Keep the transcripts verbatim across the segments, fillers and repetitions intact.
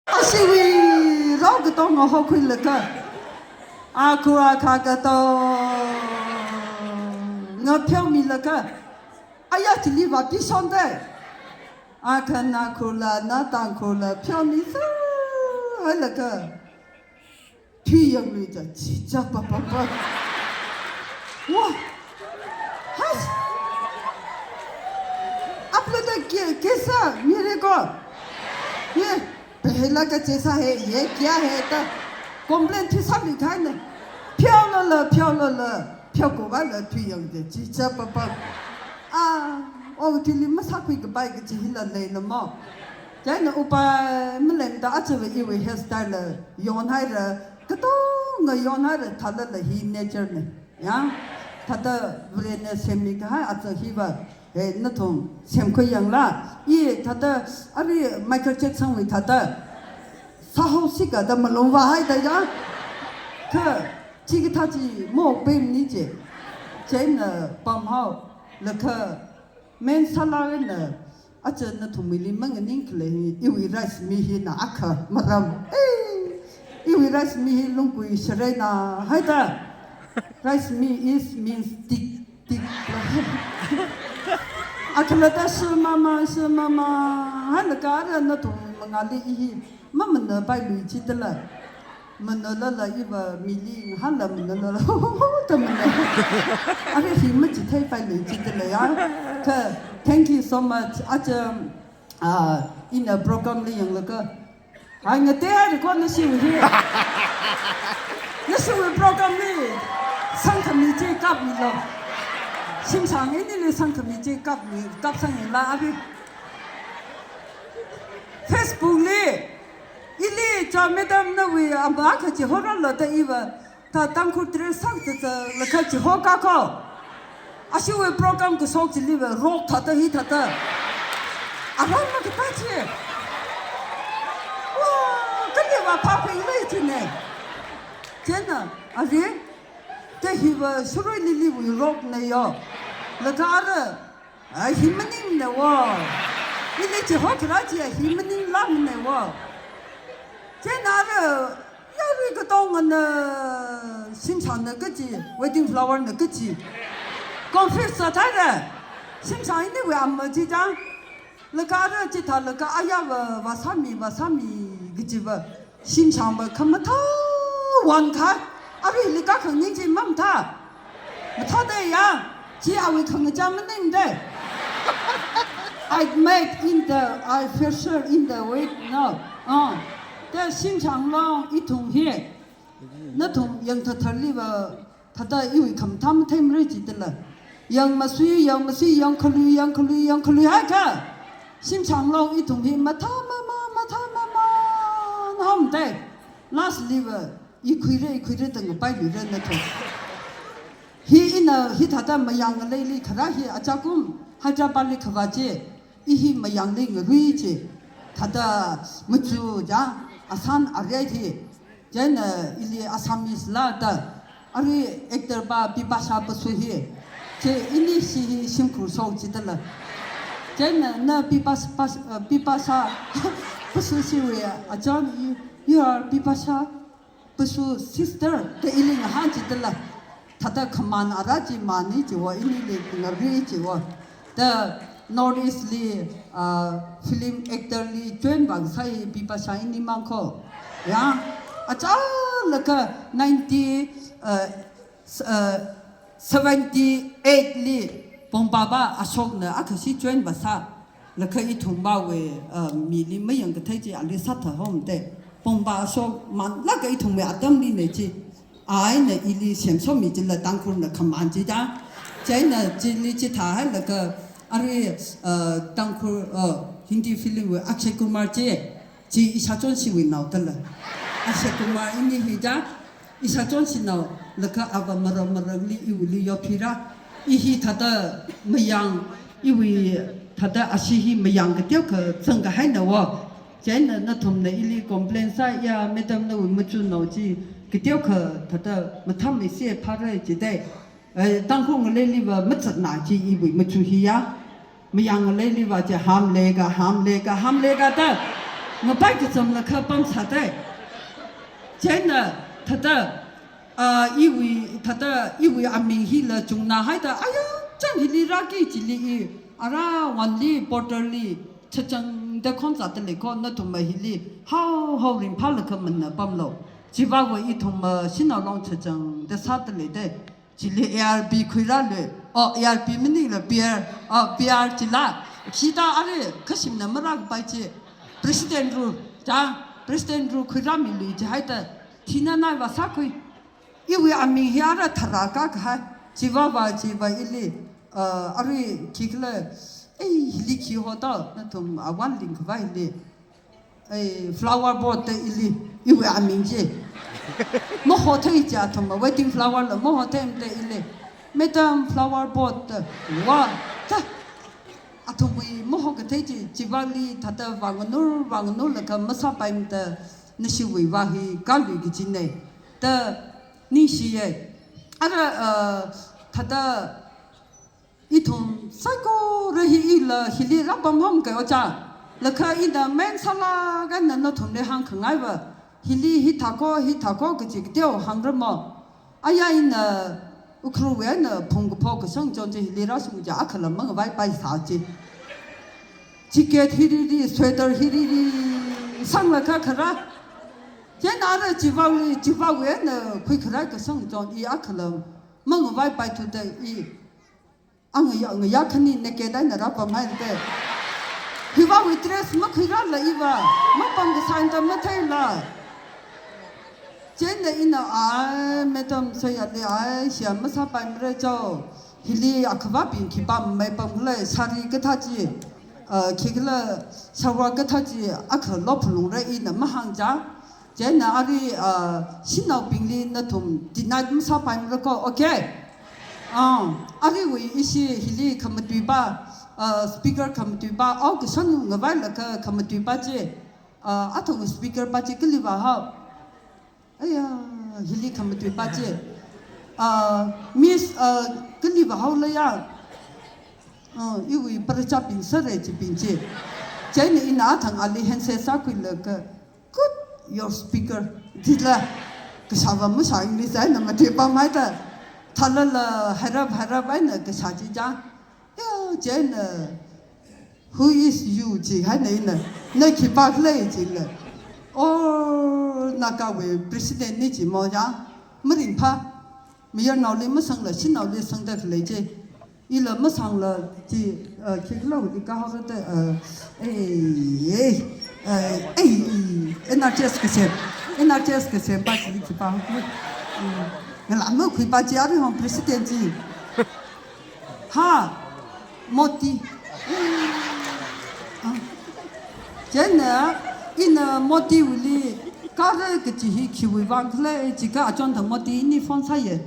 Ashiwui rao katonga hokhuilaga, akhu akha katonga pheomilaga, aya chili vāpishonda. Akhana khurla, na Tangkhurla pheomisā hailaga, thui yangluida, chicha papapa. Wah! Hai! आप लोग तो कै-, कैसा मेरे को? ये पहला का जैसा है, ये क्या है? तो complain thi sāmi khaina. Pheolola, pheolola, pheokhavāla thui yangda, chicha papapa. Ah, oh, thili masākhui kapai kaji hila leina mo. Chieina upai maleimada achava iwui hairstyle la yonhaira, katonga yonhaira, thālala hi nature na. Ya, thāda Varena semmi kahai aja hiva, he, nathum semkhui yanglu. I thāda, arui Michael Jackson wui thāda, sāhaosi kajida malung vāhaida ya. Kha, chikathā chi mokpemni je. Chieina pamhaolaga, main sālāk eina, aja nathumwuili manganingkhalei hi, iwui rice mi hina akha maram. Eh, iwui rice mi hi lungkui sharena haida. Rice mi is means thick, thick. Akhalatta shimāmā, shimāmā. Hailaga ara nathum mangāli i hi mamanapailui jidala. Manalala iva mili ngahānla manalala. Ta mana. Arui hi machitheipailui jidala ya. Kha, thank you so much. Aja, ah, ina program li yanglaga. Hai, ngateihai ko nashiwui hi. Nashiwui program li sangkhami chi kapmilu. Shimshang inili sangkhami chi kapmi, kapsang yanglu abi. Facebook li, ili cha madam nawui ama kachi horālu da iva, thā Tangkhul dress sangtata laga chi hokako. Ashiwui program kashok chiliva rok thāda hi thāda. Aram makapai chi. Wah, kaliva phāphinglei chine. Chieina, arui, te hiva Shirui Lily wui rokna yo. Laga ara, ai, hi maningmana wo. Ili chi hokra chi, hi maninglākmana wo. Chieina ara, yarui katongana, Shimshangna kachi, wedding flower na kachi. Confuse sāthaira. Shimshang iniwui ama chi chang. Laga ara chithālaga ayava, vāsāmi, vāsāmi kajiva. Shimshangva khamathā wan kha. Aruili kakhangning chi mamathā. Mathāda ya. Chi awui khangachā maningda. I made in the, I fresher in the way. No. Ah. Te Shimshang Long ithum hi. Nathum yangthatharliva thāda iwui khamathā matheimara jidala. Yangmasui, yangmasui, yangkhalui, yangkhalui, yangkhalui haikha. Shimshang Long ithum hi mathā mama, mathā mama, na hom te. Last liva, i khuira, i khuira da ngapailuira nathum. Hi ina, hithāda mayang ngaleili kharā hi achakum, Hyderabad li khavā chi. I hi mayangli ngarui chi, thāda machu ja, asan arei thi, chieina ili Assamese la da, arui actor pa Bipasha Basu hi, chi ini shi hi shimkhur shok jidala. Chieina na Bipas-, Pas-, uh, Bipasha Basu shiwui, uh, John, you, you are Bipasha Basu sister, da ili ngahān jidala. Thāda khaman ara chi mani chiwo, inili ngarui chiwo. Da North East li, ah, film actor li join vāsai Bipasha ini mangko. Ya, achālakha ninety, ah, s-, ah, seventy-eight li Pongpapa Ashokna akhashi join vāsā. Laga ithum pawui, ah, mili mayang kathei chi ali sātha hom te. Pongpa Ashok manlāka ithumwui atamli ne chi. Aina ili semsomi jila Tangkhulna khaman jida. Chieina chili chithā hailaga arui, ah, Tangkhul, ah, Hindi film wui Akshay Kumar chi. Chi ishāchonshiwui nao dala. Akshay Kumar ini hi ja. Ishāchonshinao, laga ava maram maramli iwuili yopira. I hi thāda mayang, iwui thāda ashi hi mayang kateokha zangkahaina wo. Chieina nathumna ili complain sāya, madam nawui machunao chi kateokha thāda mathāmeisa phāra jidai. Eh, Tangkhul ngaleiliva mazatna chi iwui machu hiya. Mayang ngaleiliva chi hamleka, hamleka, hamleka da. Ngapai kachamlakha pamsātai. Chieina thāda, ah, iwui, thāda iwui aming hila chungna haida, aya, chang hili rāki chili i, ara wanli, borderli, chachangda khon sāda lei kho, nathumva hili, haohao ringphālakha manna pamlu. Chiva va ithumva shanao long chachangda sāda leidai. Chili A R B khuirālu. Oh, A R B maningla beer. Oh, beer chila. Khida arui khashimna marākapai chi. President ru. Chang, President ru khuirāmilu jihaida. Thina naiva sākhui. Iwui aming hi ara tharā kakahai. Chiva va chiva ili. Uh, arui khikhala. Ei, hili khi hoda. Nathum awan lingkhavai hili. Ei, flower pot da ili, iwui aming chi. Mahothei chi athumva, wedding flower la mahothei mada ili. Madam flower pot da, wa, ta. Athumwui mahokathei chi, chivali thāda vānganur, vānganurlakha masāpai mada nashiwui vā hi kalui kajinei. Da, ningshiye. Ara, uh, thāda ithum saikora hi ila hili rāpamhom kai oja. Lakha ina main sālāk eina nathumli hāngkhangaiva. Hili hithākho, hithākho kaji kateo hāngramo. Aya ina Ukhrulwui eina phungkaphok kashang chon chi hili rāshung ja akhala mangavaipai sā chi. Jacket hiriri, sweater hiriri, sanglakha kharā. Chieina ara chivali, chivawui eina khuikharai kashang chon i akhala mangavaipai thuda i. Angaya, ngaya khani naked eina rāpamhaite. Hiwui dress makhuirāla iva, mapam kasā eina matheila. Chieina ina, ai, madam, soyali, ai, shia masāpaimara chao. Hili akhavābing khipā maipamkhala, sari kathā chi, uh, khikhala, shalwar kathā chi, akha lophalungra ina mahāngja. Chieina arui, ah, shanaobingli nathum deny masāpaimara kho, okay? Ah, aruiwui ishi hili khamatuipa, ah, speaker khamatuipa, ao kashon ngavailakha khamatuipa chi, ah, athang speaker pa chi kali vāhao. Aya, hili khamatuipa chi. Ah, miss, ah, kali vāhaola ya. Ah, iwui parachaping sāra chibing chi. Chieina ina athang ali handshake sākhuilaga, "Good, your speaker." Jila, kashāva masā English eina matuipamhaida. Thalala, harap, harap eina kashā chi ja. Ya, chieina, "Who is you?" jihaina ina. "Na khipākhala?" jila. "Oh, Nagawui president ni," jimo ja. Maringphā. Mayarnaoli masangla, shanaoli sangda khalei chi. Ila masangla chi, uh, khikhala hili kahaora da, uh, ei, ei, uh, ei, N R G S kasem, N R G S kasempa chi khipā. Mm. Ngala makhuipa chi aruihon president chi. Ha, Modi. Ah. Chieina, ina Modiwuili, kare kachi hi khiwui vangkhala, chikha achonda Modi ini phone sāye.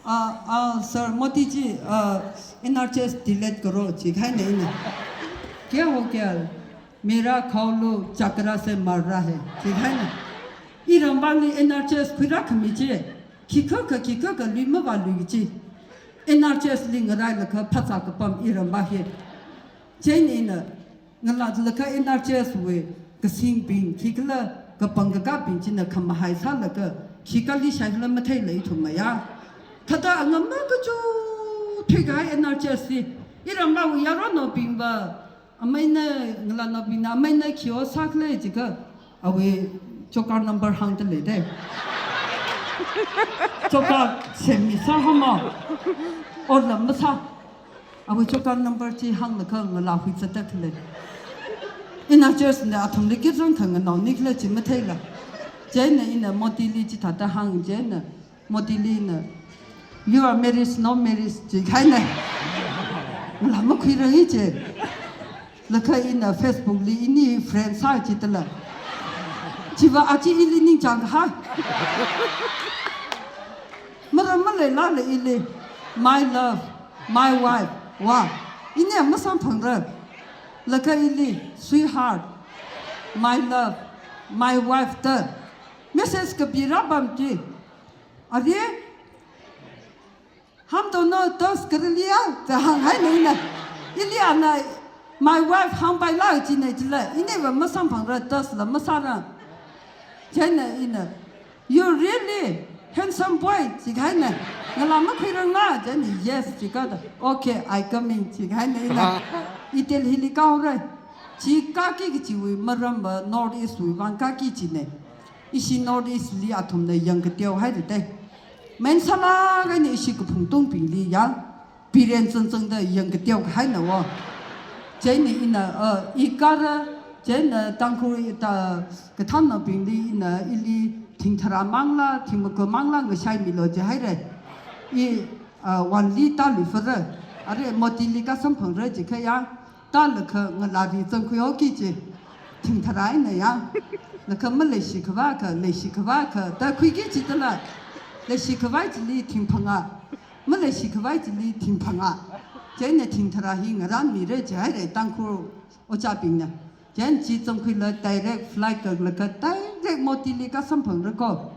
"Ah, ah, sir, Modi ji, ah, N R G S delete karo," jihaina ina. "Kya ho gaya? Mera khao lou chakra se mar raha hai," jihaina. Iramvali N R G S khuirākhami chi, khikha kha, khikha kha lui mavālui chi. N R G S li ngarailakha phazā kapam iramva hi. Chieina ina, ngalatlakha N R G S wui kasingbing, khikhala kapang kakābing china khamahai sālaga, khikali shaikhala matheila ithum maya. Thāda angam makachu thuikahai N R G S hi, iramvawui yaronnaobingva, amaina, ngalānaobingna, amaina khi ot sākhala jiakha, awui choker number hāngda leidai. Choker semmi sāhao mo. Otla masā. Awui choker number chi hānglaga ngalā huizatda khalei. Ina church na athumli kizang khanganao nikhala chi matheila. Chieina ina Modili chithāda hāng chieina. Modili ina, "You are married, no married," jihaina. Ngalā makhuira hi chi. Laga ina Facebook li ini friend sā chithāla. Chiva achi ili ningchāng kahai. Maram maleilala ili, "My love, my wife," wa. Ini masamphangra. Laga ili, "Sweetheart, my love, my wife," da message kapira pam chi. Are, "हम दोनों दोस्त कर लिया?" da hānghaina ina. Ili ana, My wife hāngpaila china chila, iniva masamphangra, test la masāra. Chieina ina, "You really handsome boy," chikahaina. "Ngalā makhuirangna?" Chieina, "Yes," chikada. "Okay, I coming," chikahaina ina. I Delhili kāhaora. Chi kāki kachiwui maramva North East wui vang kāki china. Ishi North East li athumna yangkateohaira dei. Main sālāk eina ishi kaphungtongbingli ya, Biren zangzangda yangkateokahaina wo. Chieina ina, uh, i kāra, chieina Tangkhul ta kathānnabingli ina ili thingtharā mangla, thingmagā mangla ngashaimilu jihaira. I, uh, wanli tāluifara. Ara Motili kāsamphangra jikhaya. Tālaga ngalāli zangkhuihaoki ji. Thingtharā eina ya. Laga maleishikhavai akha, leishikhavai akha, tākhuiki jidala. Leishikhavai chili thingphangā. Maleishikhavai chili thingphangā. Chieina thingtharā hi ngarānmira jihaira Tangkhul ojābingna. Chieina chi zangkhuila direct flight kalaga direct Motili kāsamphangra ko.